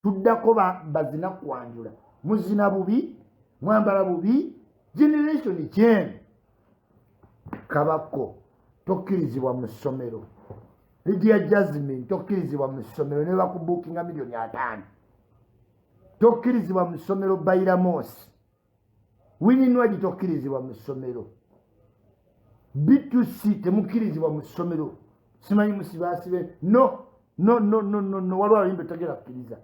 Tuddako bazina kwanjula, muzina bubi, mwambala bubi. Generation kyeno kabako tokkirizibwa mu ssomero. Lydia Jasmine, tokkirizibwa mu ssomero ne bakubuukinga 500,000, tokkirizibwa mu ssomero. Bairamosi Wininwagi, tokkirizibwa mu ssomero. B2C, temukkirizibwa mu ssomero. Simanyi musibasibe. No, no, no, no, no, no. Waliwo abayimbi tagera kkiriza.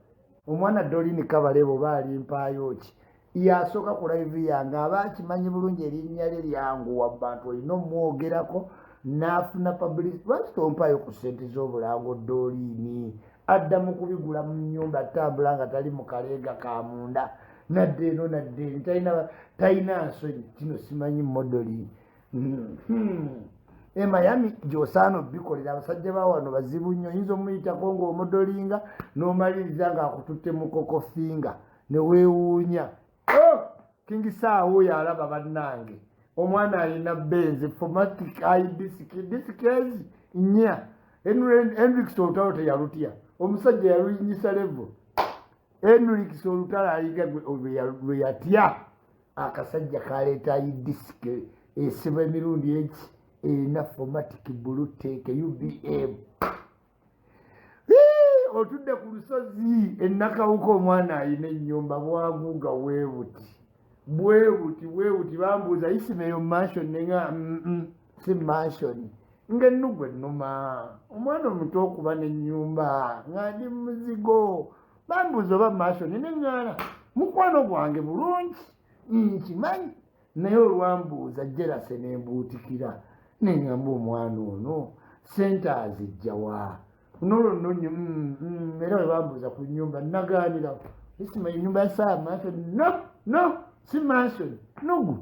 Omwana Dolini Kabaleba oba alimpaayo ki, yasooka ku live yange, aba akimanyi bulungi erinnya lye lyanguwa mu bantu, olina omwogerako n'afuna publicity. Lwaki tompaayo ku ssente z'obulango? Dolini adda mu kubigula mu nnyumba, atambula nga tali mu kaleega ka munda, nadda eno nadda eri, talina nsonyi. Kino simanyi modeling. E Miami gyosaana obikolera, abasajja ba wano bazibu nnyo. Oyinza omuyitako ng'omodelinga n'omaliriza ng'akututte mu kokofinga ne weewuunya. Oh! King Saha oyo alaba bannange, omwana alina Benz 4MATIC iDisc, disc ezi nnya. Henrix olutalo teyalutya, omusajja yaluyinyisa level. Henrix olutalo ayiga lwe yatya, akasajja kaleeta iDisc esiba emirundi eki erina 4MATIC BlueTEC UBM. Otudde ku lusozi enakawuka, omwana alina ennyumba bwaguuga bwebuti bwebuti bwebuti. Bambuuza isimeyo mansion, nenga si mansion, ngaennugu ennuma omwana omuto okuba n'ennyumba nga ndi muzigo. Bambuuza oba mansion, neŋŋaana mukwano gwange bulungi nkimanyi, naye olwambuuza jealousy nembuutikira, neŋŋamba omwana ono sente azijjawa nolwo nno. Era bwe bambuuza ku nyumba nagaanira isima enyumba ya saa mansion. No, no, si mansion, nugu.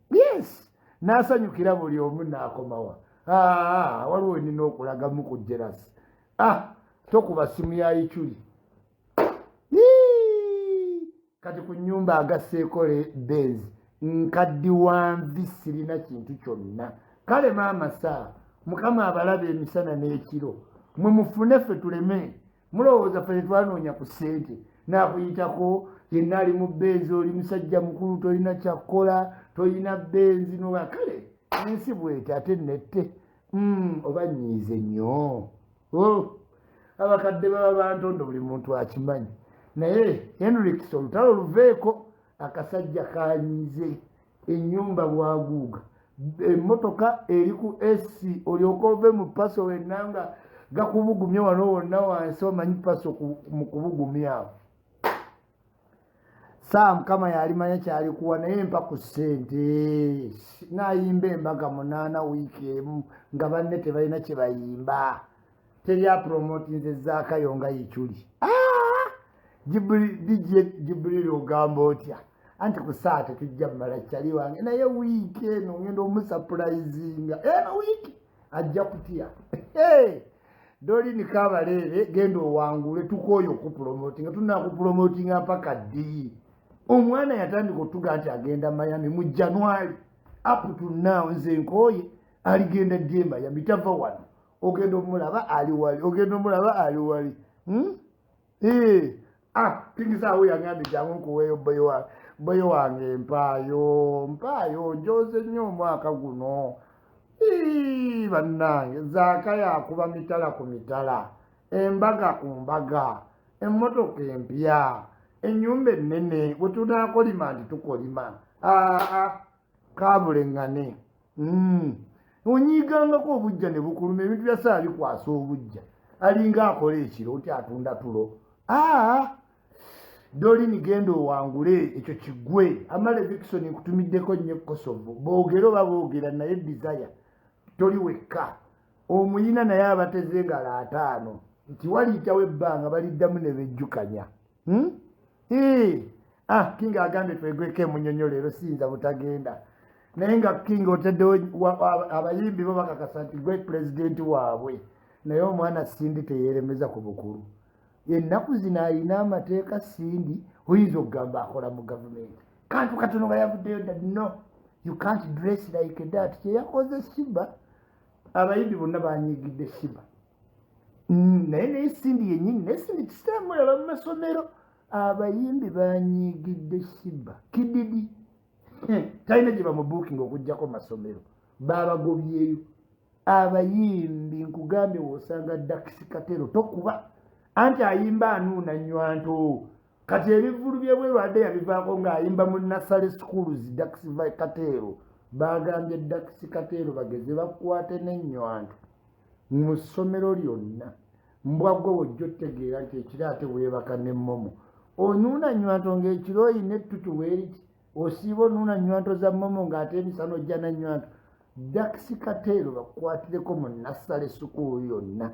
Yes, n'asanyukira buli omu n'akomawa. Ah, waliwo nina okulagamu ku jealousy. Ah, tokuba simu ya Ichuli. Kati ku nyumba agasseeko Benz, nkaddi wanvi, sirina kintu kyonna. Kale maama saa Mukama abalaba emisana n'ekiro, mwe mufune ffe tuleme. Mulowooza ffe tetwanoonya ku ssente? Naakuyitako yenna ali mu Benz, oli musajja mukulu, tolina kyakkola, tolina Benz noba. Kale ensi bwete ate nette. Oba nyiize nnyo. Oh, abakadde baba bantondo, buli muntu akimanyi. Naye Henrix olutalo luveeko, akasajja kanyize ennyumba bwaguuga, emmotoka eri ku AC, olyoka ove mu paso wenna nga gakubugumye wano wonna wansi, omanyi paso mu kubugumya awo. Saa Mukama yalimanya kyalikuwa, naye mpa ku ssente nayimba embaga 8 wiiki emu nga banne tebalina kye bayimba. Teri apromotinze Zaakayo nga Ichuli. Ah! Jibril, ogamba otya? Anti ku saa tetujja mmala kyali wange, naye wiiki eno ngenda omusurprisinga. Eno wiiki ajja kutya. Dolini Kabaleere, genda owangule, tukooyo okupromotinga, tunakupromotinga mpaka ddi? Omwana yatandika otuga nti agenda Miami mu January, up to now nze nkooye. Aligenda ddi e Miami? Tava wano, ogenda omulaba ali wali, ogenda omulaba ali wali, Eh, ah, King Saha yagambye jangu nkuweeyo boyo wange, mpaayo mpaayo, njoze nnyo omwaka guno. Bannange, Zaaka yakuba mitala ku mitala, embaga ku mbaga, emmotoka empya, ennyumba ennene. Bwe tunaakolima nti tukolima, aa kabuleŋŋane. Onyiigangako obujja ne bukuluma, ebintu bya saa bikwasa obujja, alinga akola ekiro nti atunda tulo. Aa Dolini, genda owangule ekyo kiggwe. Amale Vikson, nkutumiddeko nnyo Kosovo. Boogere oba boogera, naye Desire toli wekka, omuyina naye abateze engalo 50 nti waliyitawo ebbanga baliddamu ne bejjukanya, Ah, King agambye twegweko emunyonyo leero, siyinza butagenda. Naye nga King oteddewo abayimbi bo bakakasa nti gwe pulezidenti waabwe, naye omwana Sindi teyeeremeza ku bukulu. Ennaku zino alina amateeka. Sindi oyinza okugamba akola mu gavumenti, kantu katono nga yavuddeyo dda. No, you can't dress like that. Kyeyakoze Shiba, abayimbi bonna banyigidde Shiba. Naye Cindy yennyini, naye Cindy kisitera mulaba mu masomero. Abayimbi banyiigidde Sheebah. Kididi talina gye bamubuukinga okugjako masomero, babagobyeyo abayimbi. Nkugambye, woosanga Dax Kartel tokuba anti ayimba anuuna nywanto. Kati ebivulu byebweru adde yabivaako ng'ayimba mu nursery schools. Dax Kartel, bagambye Dax Kartel bageze bakwate n'ennywanto mu ssomero lyonna. Mbwa gwe, wojja otegeera nti ekiro ate weebaka nemmomo, onuuna nywanto ng'ekiro oyina ettutu weeriti, osiiba onuuna nywanto za momo ng'ate emisana ojja na nywanto. Dax Kartel bakwatireko mu nursery school yonna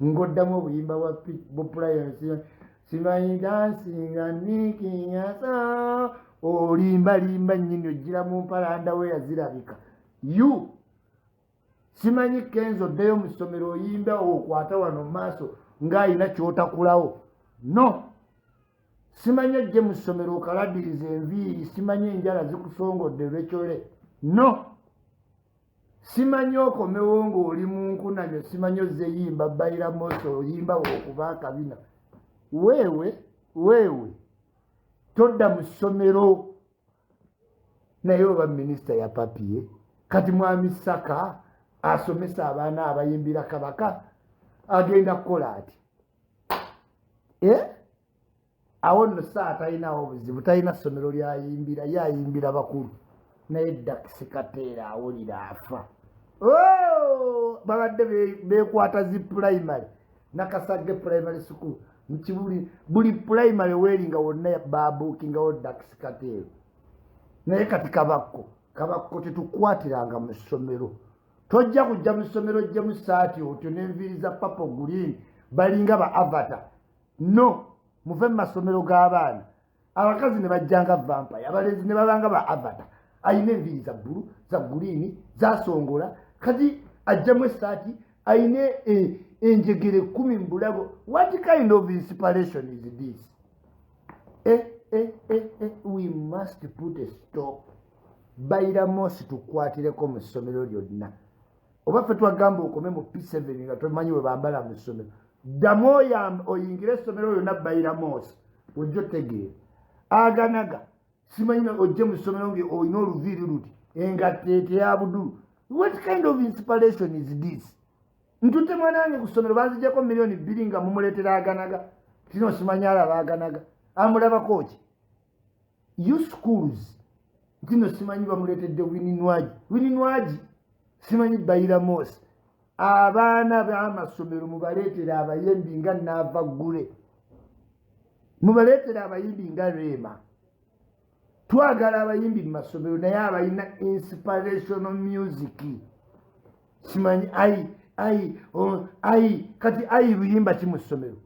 ng'oddamu obuyimba bwa bupulayansi, simanyi dansinga nikinyasa, olimbalimba nnyini, ojjira mu mpalanda we yazirabika yu. Simanyi Kenzo, oddeyo mu ssomero oyimba okwata wano mu maaso ng'ayina kyotakulawo. No simanyi ojje mu ssomero okaladiriza enviiri, simanyi enjala zikusongodde lwekyole. No simanyi okomewo ng'oli mu nkunamyo, simanyi ozeyimba bayiramoso, oyimba okuba akabina. Weewe weewe, todda mu ssomero. Naye oba minisita ya papiye kati mwami Saka asomesa abaana abayimbira Kabaka agenda kukola ati, eh? Awo nno saa talinawo buzibu, talina ssomero lyayimbira, yayimbira bakulu. Naye Dax Kartel awulira afa. Oh! Babadde bekwata zi primary, Nakasagge Primary School nkibuli, buli primary weeringa wonna babuukingawo Dax Kartel. Naye kati kabakko kabakko, tetukwatiranga mu ssomero. Tojja kujja mu ssomero ojjemu saati otyo n'enviiri za purple, green, balinga ba avatar. No muve mu masomero g'abaana. Abakazi ne bajjanga vampire, abalenzi ne babanga ba avatar, ayina enviiri za bbulu, za green, zasongola, kati ajjamu essaati ayina enjegere 10 mu bulago. What kind of inspiration is this? Eh, eh, eh, eh, we must put a stop. Bayiramosi, tukwatireko mu ssomero lyonna. Oba ffe twagamba okome mu P7 nga tomanyi we bambala mu ssomero, ddamu oyingire essomero lyonna. Bayiramosi, ojja otegeera aganaga. Simanyi ojje mu ssomero nga olina oluviiri luti, engatto eteyabudulu. What kind of inspiration is this? Ntutte mwana wange ku ssomero, banzijjako 2 million nga mumuleetera aganaga. Kino simanyi alaba aganaga, amulabako ki? You schools, ntino simanyi bamuleetedde Winnie Nwagi, Winnie Nwagi, simanyi Bayiramosi. Abaana b'amasomero mubaleetera abayimbi nga Naava Ggule, mubaleetera abayimbi nga Rema. Twagala abayimbi mu masomero, naye abalina inspirational music. Simanyi ai ai ai, kati ai luyimba ki mu ssomero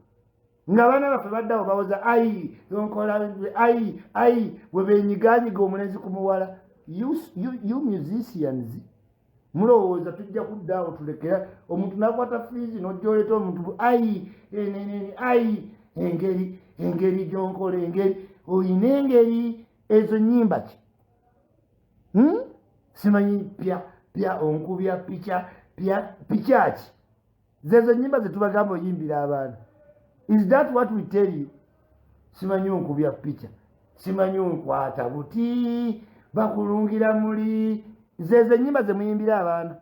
ng'abaana baffe baddawo bawoza ai nkola ai ai, bwe benyiganyiga omulenzi ku muwala. You musicians mulowooza tujja kuddaawo tulekera omuntu nakwata fees nojja oleeta omuntu ai ai, engeri engeri gyonkola, engeri oyina, engeri ezo nyimba ki? Hmm? Simanyi pya pya onkubya picha pya picha ki? Zezo nyimba zetubagamba oyimbira abaana? Is that what we tell you? Simanyi onkubya picha, simanyi onkwata buti, bakulungira muli, zezo enyimba zemuyimbira abaana,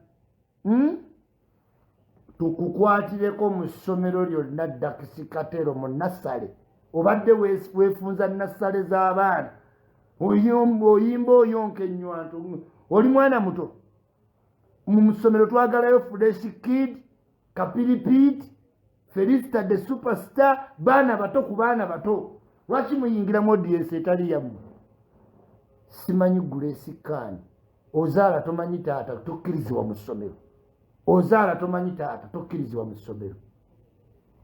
Tukukwatireko mu ssomero lyonna. Dax Kartel mu nursery, obadde weefunza nursery z'abaana, oyimba oyonka ennywanto, oli mwana muto. Mu ssomero twagalayo Fresh Kid, Kapiripiti, Felista the Superstar, baana bato ku baana bato. Lwaki muyingiramu audience etali yammwe? Simanyi Grace Khan, ozaala tomanyi taata, tokkirizibwa mu ssomero. Ozaala tomanyi taata, tokkirizibwa mu ssomero.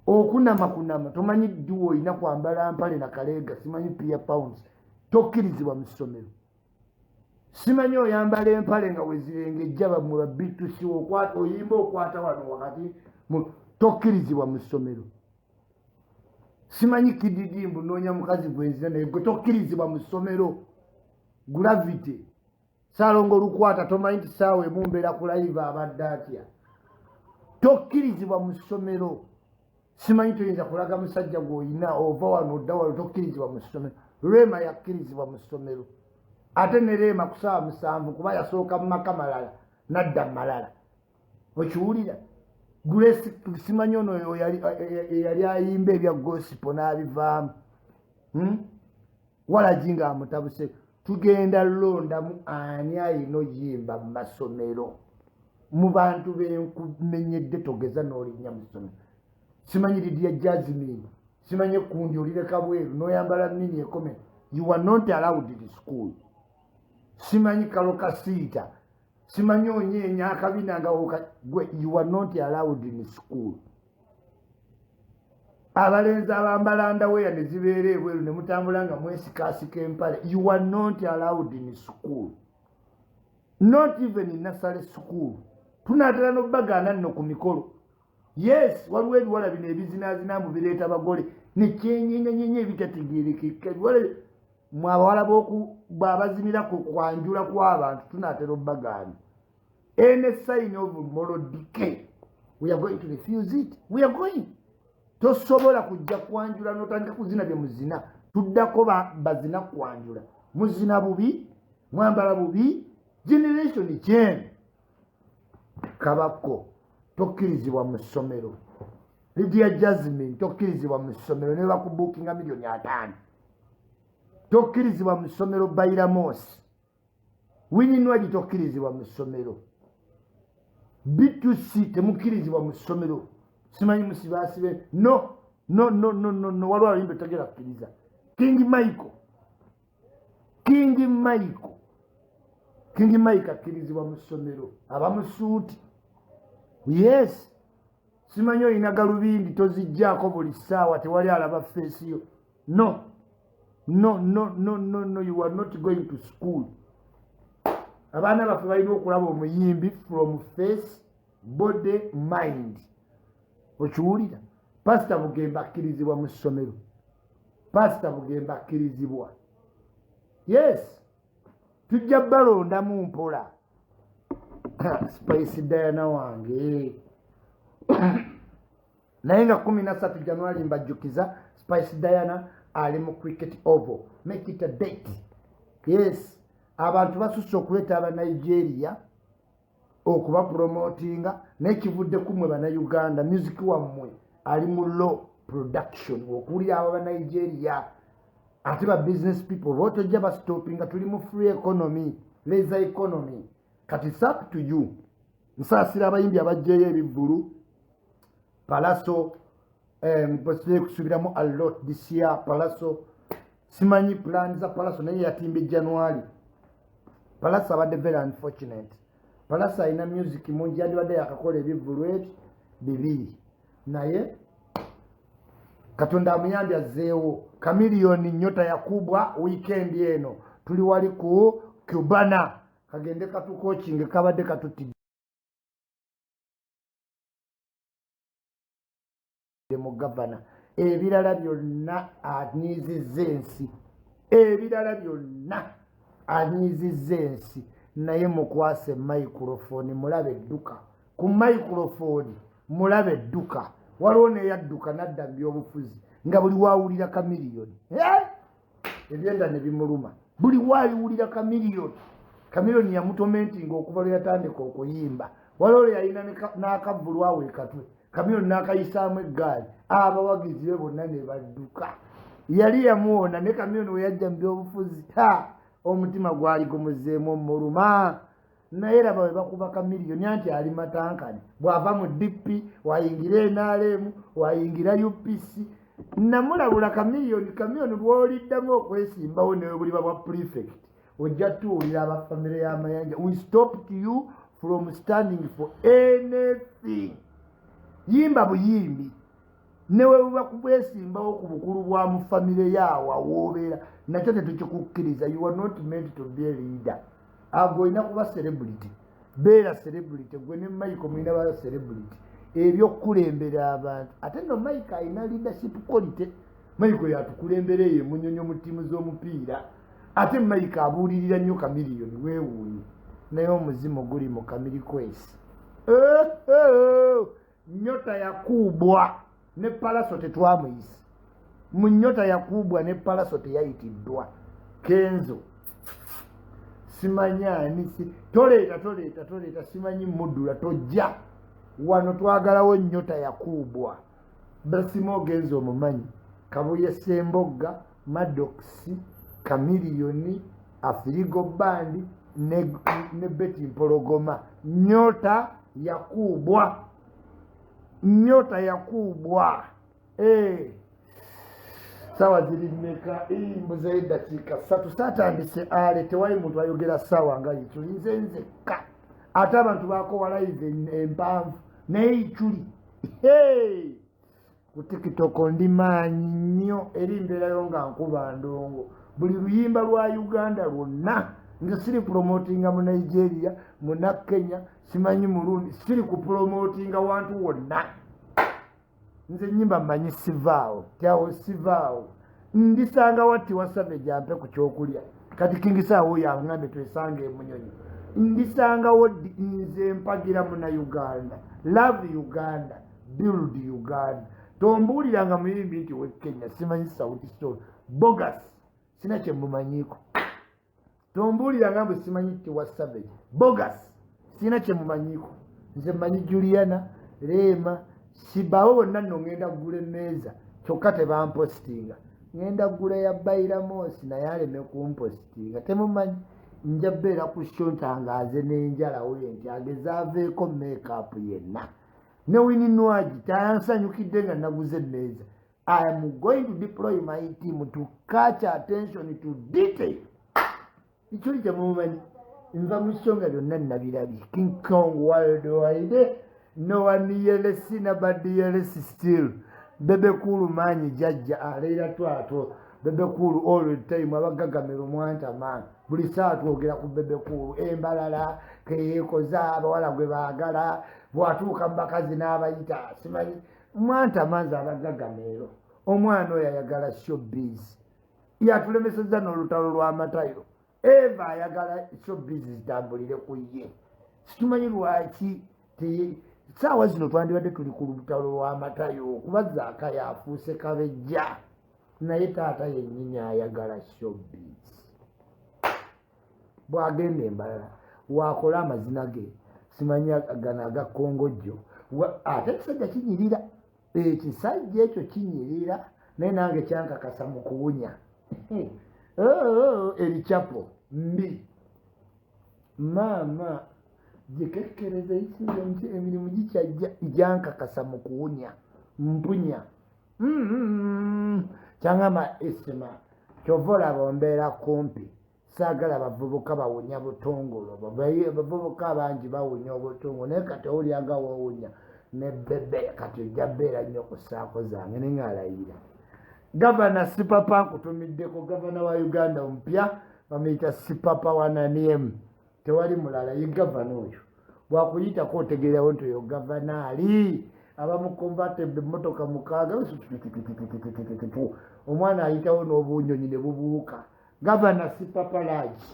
Okunama kunama, tomanyi ddiwa olina kwambala mpale na kaleega, simanyi Pia Pounds, tokkirizibwa mu ssomero. Simanyi oyambala empale nga wezirengejja, bamwe babitusi, oyimba okwata wano wakati, tokkirizibwa mu ssomero. Simanyi Kididi, mbu noonya mukazi gwenzina, naye gwe tokkirizibwa mu ssomero. Gravity Saalongo olukwata, tomanyi nti saawa emu mbeera ku live, abadde atya? Tokkirizibwa mu ssomero. Simanyi toyinza kulaga musajja gw'olina, ova wano odda wano, tokkirizibwa mu ssomero. Rema yakkirizibwa mu ssomero, ate ne Rema ku saawa 7, kuba yasooka mu maka malala nadda malala. Okiwulira? Grace, simanyi ono eyali ayimba ebya gospel n'abivaamu, Walagi nga amutabuse. Tugenda londamu ani ayina oyimba mu masomero. Mu bantu benkumenyedde, togeza n'olinnya mu ssomero. Simanyi Lydia Jasmine, simanyi ekundi olireka bweru n'oyambala mini ekome, you are not allowed in school. Simanyi kalo kasiita, simanyi onyeenya akabina nga gwe, you are not allowed in school. Abalenzi abambala underwear ne zibeera ebweru ne mutambula nga mwesikaasika empale, you are not allowed in school, not even in nursery school. Tunaatera n'obbagaana nno ku mikolo. Yes, waliwo ebiwala bino ebizinaazina mbu bireeta bagole nekyenyenyanyenya ebitategerekeka. Ebiwala mwe abawala bwabazinira ku kwanjula kw'abantu, tunaatera obbagaana. Any sign of moral decay, we are going to refuse it. We are going, tosobola kujja kwanjula n'otandika kuzina bye muzina. Tuddako bazina kwanjula, muzina bubi, mwambala bubi. Generation kyen kabako, tokkirizibwa mu ssomero. Lydia Jasmine, tokkirizibwa mu ssomero ne bakubuukinga miliyoni 50, tokkirizibwa mu ssomero. Bairamosi Winnie Nwagi, tokkirizibwa mu ssomero. B2C, temukkirizibwa mu ssomero. Simanyi musibasibe, no, no, no, no, no, no. Waliwo abayimbi togera kukkiriza. King Michael, King Michael, King Mike akkirizibwa mu ssomero, aba musuuti. Yes, simanyi olina galubindi tozijjaako buli ssaawa, tewali alaba face yo. No, no, no, no, no, no, you are not going to school. Abaana baffe balina okulaba omuyimbi from face, body, mind. Okiwulira? Pasita Bugembe akkirizibwa mu ssomero. Pasita Bugembe akkirizibwa. Yes, tujja balondamu mpola. Spice Diana wange, naye nga 13 January, mbajjukiza, Spice Diana ali mu Cricket Oval. Make it a date. Yes, abantu basusse okuleeta Abanigeria okubapromotinga, naye kivudde kumwe Bannayuganda. Music wammwe ali mu low production okuwulira abo Abanigeria. Ate ba business people botojja bastopinga. Tuli mu free economy, laissez economy. Kati it's up to you. Nsaasira abayimbi abajjayo ebivvulu. Pallaso kusuubiramu a lot this year. Pallaso, simanyi plan za Pallaso, naye yatimbye January. Pallaso abadde very unfortunate. Pallaso alina music mungi, yandibadde yakakola ebivvulu ebyo bibiri, naye Katonda amuyambye azzeewo. Chameleone, Nyota Yakubwa, weekend eno tuli wali ku Cubana. Kagende katukokinge, kabadde katutidde mu gavana. Ebirala byonna anyiizizza ensi, ebirala byonna anyiizizza ensi, naye mukwase microphone mulabe edduka ku microphone, mulabe edduka. Waliwo neyadduka nadda mu byobufuzi nga buli wawulira Chameleone ebyenda ne bimuluma. Buli waaliwulira Chameleone, Chameleone yamutormentinga okuva lwe yatandika okuyimba. Waliwo lwe yalina n'akavulu awo ekatwe, Chameleone n'akayisaamu eggaali, abawagizi be bonna ne badduka. Yali yamuwona ne Chameleone we yajja mu byobufuzi, omutima gwali gumuzeemu omuluma. Naye laba we bakuba Chameleone anti ali matankane, bw'ava mu DP wayingira NRM, wayingira UPC. Namulabula Chameleone, Chameleone lw'oliddamu okwesimbawo newe buliba bwa prefect, ojja tuwulira abafamire y'Amayanja. We stopped you from standing for anything. Yimba buyimbi, newe buba kubwesimbawo ku bukulu bwa mu famire yaawo awoobeera, nakyo tetukikukkiriza. You are not meant to be a leader. Ago olina kuba celebrity, beera celebrity. Gwe ne Michael mulina ba celebrity ebyokukulembera abantu. Ate no Mike alina leadership quality. Michael yatukulembera eyo emunyonyo mu ttiimu z'omupiira. Ate Mike abuulirira nnyo Chameleone, weewuunye, naye omuzimu guli mu Kamiri kwesi. Nyota Yakubwa. Ne Palaso tetwamuyise mu Nyota Yakubwa, ne Palaso teyayitiddwa. Kenzo simanyi ani, si toleeta, toleeta, toleeta, simanyi muddula, tojja wano, twagalawo Nyota Yakubwa. Basima ogenza omumanyi Kabuye, Sembogga, Maddox, Kamiliyoni, Afirigo Band ne Beti Mpologoma. Nyota Yakubwa, Nyota Yakubwa. Eh. Sawa ziri mmeka? Mbuzeyo eddakiika 3. Saatandise ale, tewali muntu ayogera ssaawa nga Iculi, nze nzekka. Ate abantu bakowa live empanvu, naye Iculi ku TikTok ndi maanyi nnyo. Eri mbeerayo nga nkuba ndongo buli luyimba lwa Uganda lwonna. Nze siri promotinga mu Nigeria, muna Kenya, simanyi mulundi, siri kupromotinga wantu wonna. Nze nyimba mmanyi, sivaawo tyawo, sivaawo. Ndisanga watti wa Savage ampe ku kyokulya. Kati Kingisaawo oyo aŋŋambe twesanga emunyonyi, ndisangawo. Nze mpagira muna Uganda, love Uganda, build Uganda. Tombuuliranga muyimbi nti we Kenya, simanyi Sauti Sol, bogus, sina kyemumanyiiko. Tombuuliranga mbu simanyi Tiwa Savage, bogus, sina kyemumanyiiko. Nze mmanyi Juliana, Rema, Sibaawo bonna. Nno ŋŋenda kugula emmeeza, kyokka tebampositinga. Ŋŋenda kugula ya Bairamosi, naye aleme kumpositinga. Temumanyi, nja beera ku show ntangaaze n'enjala we nti ageze aveeko makeup yenna. Ne Winnie Nwagi tayansanyukidde nga naguze emmeeza. I am going to deploy my team to catch attention to detail. Ekyoli kyemumanyi, nva mu show nga byonna nabirabye. King Kong worldwide, no one else, nobody else, still Bebe Cool maanyi jajja aleera twato Bebe Cool all the time. Abagagamira omwantama buli saa twogera ku Bebe Cool. Embalala keyeekoza abawala gwe baagala, bw'atuuka mu bakazi n'abayita simanyi mwantama. Nze abagagameero, omwana oyo ayagala showbiz, yatulemesezza n'olutalo lw'amatayo. Eva ayagala showbiz zitambulire ku ye, situmanyi lwaki. Saawa zino twandibadde tuli ku lutalo lw'amatayo kuba Zaakayo afuuse kabejja, naye taata yennyini ayagala showbiz. Bw'agenda embalala wakola amazina ge, simanyi gano agakongojjo, ate ekisajja kinyirira, ekisajja ekyo kinyirira, naye nange kyankakasa mu kuwunya. Oh, ericapo mbi maama gikekkereza emirimu gikyajja, gyankakasa mu kuwunya mpunya. Kyaŋŋamba esima kyova olaba ombeera kumpi, saagala bavubuka bawunya butungulu. Abavubuka abangi bawunya obutungulu, naye kati owulyanga wowunya ne Bebe, kati ojja beera nnyo ku saako zange neŋalayira. Gavana Sipapa nkutumiddeko, gavana wa Uganda omupya bamuyita Sipapa wa Naniem, tewali mulala, ye gavana oyo. Bwakuyitako otegeerawo nti oyo gavana ali abamukonvatebbe emmotoka 6, omwana ayitawo n'obunyonyi ne bubuuka. Gavana Sipapa Laagi.